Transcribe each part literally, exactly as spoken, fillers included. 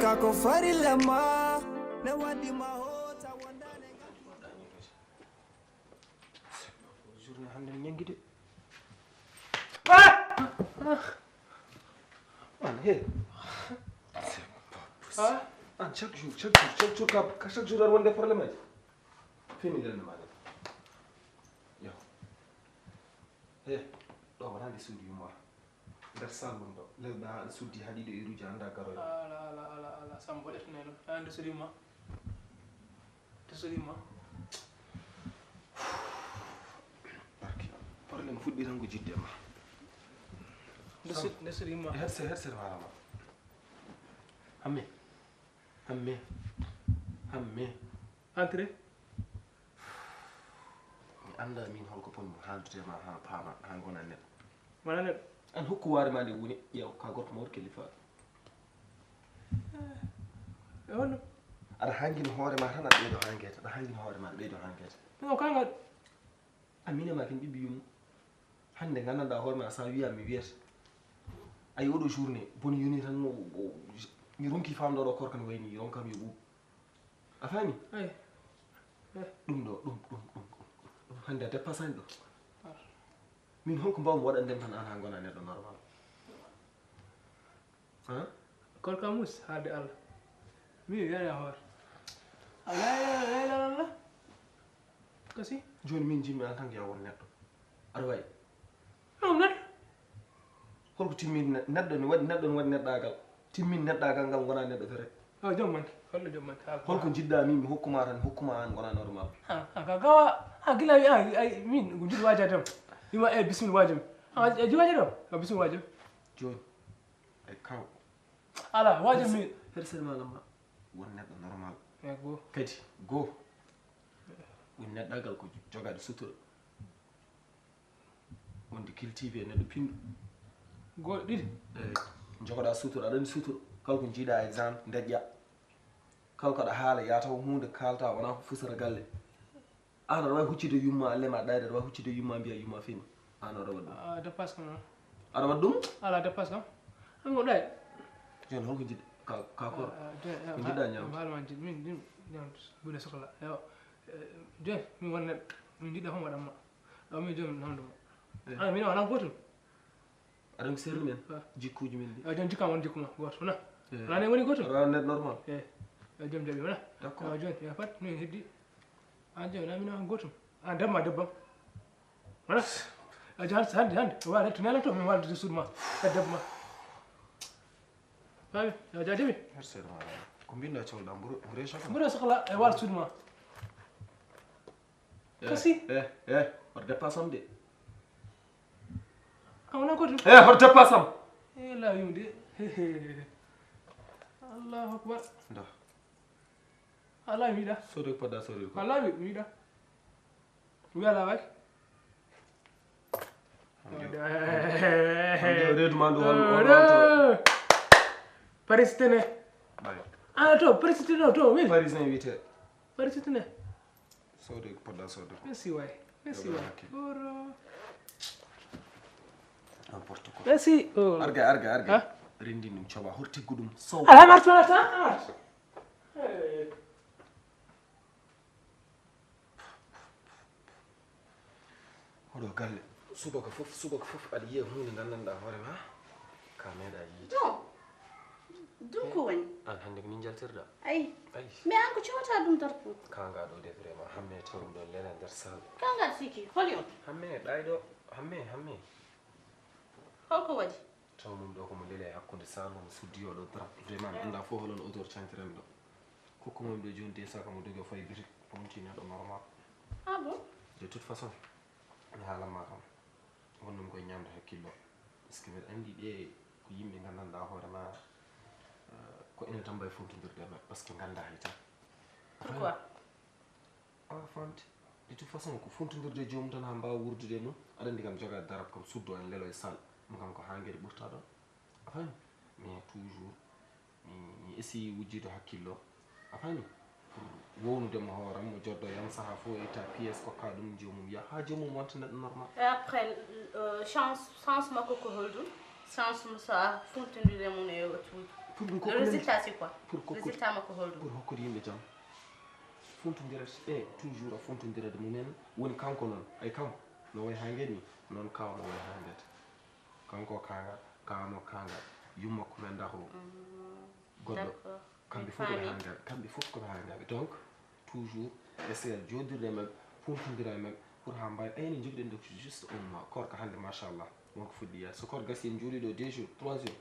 Ko farilla ma, na wadi ma hota wondane ngam. Journée hannde ne ñanngi de. Ah! An, he. C'est pas possible. Ah, an, chaque jour, chaque jour, chaque jour, ka, ka chaque jour aɗa wonde problème aji. Fini lelne ma de. Yo. He, ɗo wona nde suudu yumma. Nder salon ɗo, lewɗa aɗa suddi ha ɗiɗo e ruuji anda garoy. Ala, ala, ala, ala, Sambo, ƴettane ɗum. Ha nde suudu yumma. Nde suudu yumma. Barki, problème fuɗɗi tan ko jidde ma. Nde suudu, nde suudu yumma. Headset, headset ma ma. Hamme. Hamme. Hamme. Entrée. Mi anndaa min holko ponmi haaldude ma haa paama, haa ngona neɗɗo. Wona neɗɗo. An hokku waare ma nde woni, ƴeew ka gorko mawɗo kellifa. E honno? Aɗa hangini hoore ma tan, aɗa ɓeydo hangete, aɗa hangini hoore ma, aɗa ɓeydo hangete. Ɗum o kanga. Amine ma ken ɓiɓɓe yumma. Hannde nganndanɗaa hoore ma, so a wiyaa mi wiyat. Ayi, oɗo journée, boni yoni tan, o, o, mi ronki famɗo ɗo korka no wayni, ronkam yo ɓuuɓ. A faami? Eyi. Eh. Ɗum ɗo, ɗum, ɗum, ɗum, ɗum, ɗum. Hannde a dépassaani ɗo. Ah. Min holko mbaawmi waɗande tan aan haa ngona neɗɗo normal? Han? Korka mus, haalde Allah. Mi wiyani a hoore. A laayi, laayi, laayi, Allah. Kasi? Jooni min jimmi en tant que a won neɗɗo. Aɗa wayi? Ɗum neɗɗo. Holko timmin ne-, neɗɗo ne waɗi, neɗɗo ne waɗi neɗɗaagal. Timmin neɗɗaagal ngal ngona neɗɗo fere. O joom manke, holɗo joom manke? Haala. Holko njiɗɗa min mi hokkuma tan, mi hokkuma an ngona normal. Ha, ha, ka gawa, ha, gila wi, ha, ay, min, ko njiɗi waajade am. Wima, eh, bismillah waajam. Ha, eh, ji waajade am. Ha, bismillah waajam. Jooni. Ay, kaw. Ala, waajam min. Hersel ma lamma. Won neɗɗo normal. Eh, go. Kadi, go. Won neɗɗagal ko jogaade sutura. Wonde cultivé neɗɗo pinɗo. Go, ɗiɗi. Eh, jogoɗa sutura, aɗa anndi sutura. Kala ko jiiɗa exemple, ndeƴƴa. Kala ko aɗa haala, yaa taw huunde kaalta, wona ko fusata galle. An aɗa wawi huccude yumma, a lema ɗayde, aɗa wawi huccude yumma, mbiya yumma fini. An aɗa waɗa ɗum. Ah, dépasse kam, non? Aɗa waɗa ɗum? Ala dépasse kam. An ko ɗay. Jooni holko jiɗɗa? Ka, ka koor. Ah, ah, jooni, ah, ko jiɗɗa ñamde? Haala ma jiɗ-, min, min, ñamde, bulle sokla. Yo, eh, jooni, min won neɗɗo. Min jiɗɗa fof waɗan ma. Ɗo min jooni mi namdo ma. Eh. An, min wona gootum. Aɗa ko serni men? Ah. Jikkuuji men ɗi. Ah, jooni jikka on jikku ma, gooto, wona? Eh. Wona ne woni gooto? Aɗa waɗa net normal? Eh. Eh, joom jaɓi, wona? D'accord. Ah, jooni, ya fat, min heddi. An jooni, na min on gootum. An debbo ma, debbo am. Wona? Ah, jooni, hannde, hannde, hannde. Wala, to nela to, min wala to suudu ma. Ka debbo ma. Faami? Ah, jooni jaɓi. Merci, ma. Ko mbinɗa cewɗa mburu, mburu e chocolat? Mburu e chocolat, e wala suudu ma. Eh, kasi? Eh, eh, hoto dépasse am de. A wona ko ɗum? Eh, hoto dépasse am. Eh, la yumde. Allahu akbar. Nda. Ala mi yiɗa. Sori ko poɗɗa sori ko. Ala mi yiɗa. Mi ala way. Reedu ma ndu hol, hol, hol to. Paris tene. Bay. Ah, to, Paris tene, to, min. Paris ne wiyete. Paris tene. Sode ko poɗɗa sode ko. Merci way. Merci way. Goro. N'importe quoi. Merci. Oh. Arga, arga, arga. Ha? Rindi ɗum coba, hor tiggu ɗum. Sow. Ala martu ala ta. Oɗo galle, subaka fof, subaka fof aɗa yiya huunde nganndanɗaa hoore ma, ka meeɗa yiide. Non. Ɗum ko woni? An hannde ko min njaltirɗa. Ay. Ay. Mais an ko cowata ɗum darto. Kanga ɗo de vraiment, hamme tawmi ɗo lela nder salle. Kanga siki, holi on? Hamme, ɗay ɗo, hamme, hamme. Holko waɗi? Taw mum ɗo ko mo lele e hakkunde salle, mo suddi oɗo darto. Vraiment, mi annda fof holon auteur cantiren ɗo. Kokku mum ɗo jooni de saka mo dogi o fayi boutique, o wonti neɗɗo normal. Ah bon? De toute façon, mi haalan ma kam. Wonnoo mi koye ñaamde hakkillo. Parce que mbeɗa anndi ɓe ko yimɓe nganndanɗaa hoore ma, eh, ko enen tan mbawi funtondirde e maɓɓe, parce que nganndaa hay tan. Pourquoi? A faamti? De toute façon, ko funtondirde e joomum tan haa mbaawa wuurdude e mum. Aɗa anndi kam jogaade darap kam suddo en lelo e salle. Ɗum kam ko haa ngari ɓurta ɗon. A faami? Mais toujours, mi, mi essayi wujjude hakkillo. A faami? Pour wownude mo hooram, mo joddo yam saha fof e ta pièce kokka ɗum joomum yaha haa joomum wonta neɗɗo normal. Et après, euh, chance, chance makko ko holɗum? Chance mo sa funtondirde mum e o cuuɗi. Pour ɗum ko Le ko nandi. Résultat, c'est quoi? Pour ko ko Résultat makko holɗum? Pour hokkude yimɓe jam. Funtondirat e toujours a funtondirat mumen. Woni kanko noon, ay kam no way haa ngeni noon, kaw no way haa ngeta. Kanko kanga, kamo kanga, yumma ko men daho. Goɗɗo. D'accord. Kamɓe Mi fof koɓe faami. Haa ngari, kamɓe fof koɓe Haa ngari. Donc toujours essayal jooɗirde e maɓɓe, funtondira e maɓɓe pour haa mbawi ayni jogiɗen ɗo juste un mois. Korka hannde machallah wonko fuɗɗi yaade. So korka gasi en jooɗi ɗo deux jours, trois jours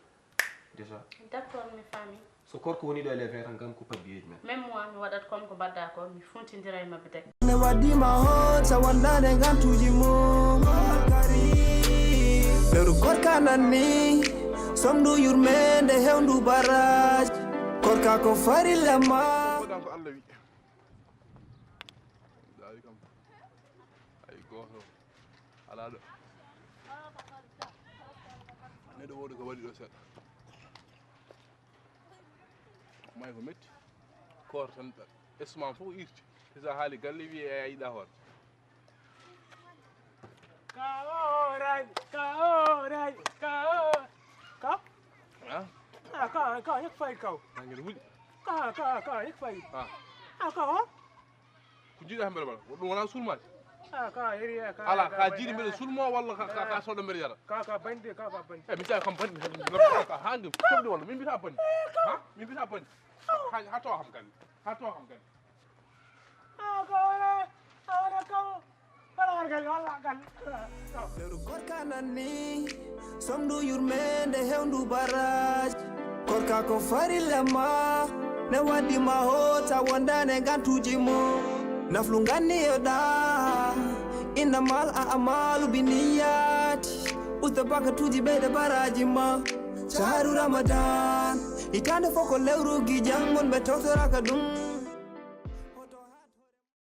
déjà. D'accord, mi faami. So korka woni ɗo e les vingt tan, ngam ko papier ji men. Même moi, mi waɗat comme ko mbaɗɗa ko, mi funtindira e maɓɓe teg. Ne waɗima hoot sa wondande gantuji mum. Lewru korka nanni, somdu yurmende hewndu baraj. Korka ko farilla ma. Mbaɗa ko Allah wi. Dawi kam. Ay goto. Ala ɗo. Neɗɗo wooɗi ko waɗi ɗo seeɗa. May ko metti. Koor tan esma fof irti. Pisa haali galle wiye a yiɗa hoore. Kaorai, kaorai, kao. Kao? Ah, Ah, kao, kao, yak fai kao. Nangel wuli. Kao, kao, kao, yak fai. Ah, Ah, kao. ko jiiɗa hembere bala. Ɗum wona sulmaade. Ah, kao, iri ya, kao. Ala ka jiiɗi mbeɗa sulmo walla ka ka ka soɗo mbeɗa yara. Kao, kao bande, kao, kao bande. E mi tawi kam bandi. Ka hangem. Ko ɗum walla min mbita bandi. Ha? Min mbita bandi. Ha ha to ham kan. Ha to ham kan. Ah, kao, ora, ora, kao. Para wargal, wala gal. Kao. Lewru korka nanni, somdu yurmende hewndu baraj. Korka ko farilla ma, ne waɗima hoot sa wondande gantuji mum. Naflu ganni yoɗa, innamal a amalu bi niyyati. Usta bakatuji ɓeyde baraji ma. Shahru Ramadan, hitande fof ko lewru gijam mon ɓe tawtoraka ɗum.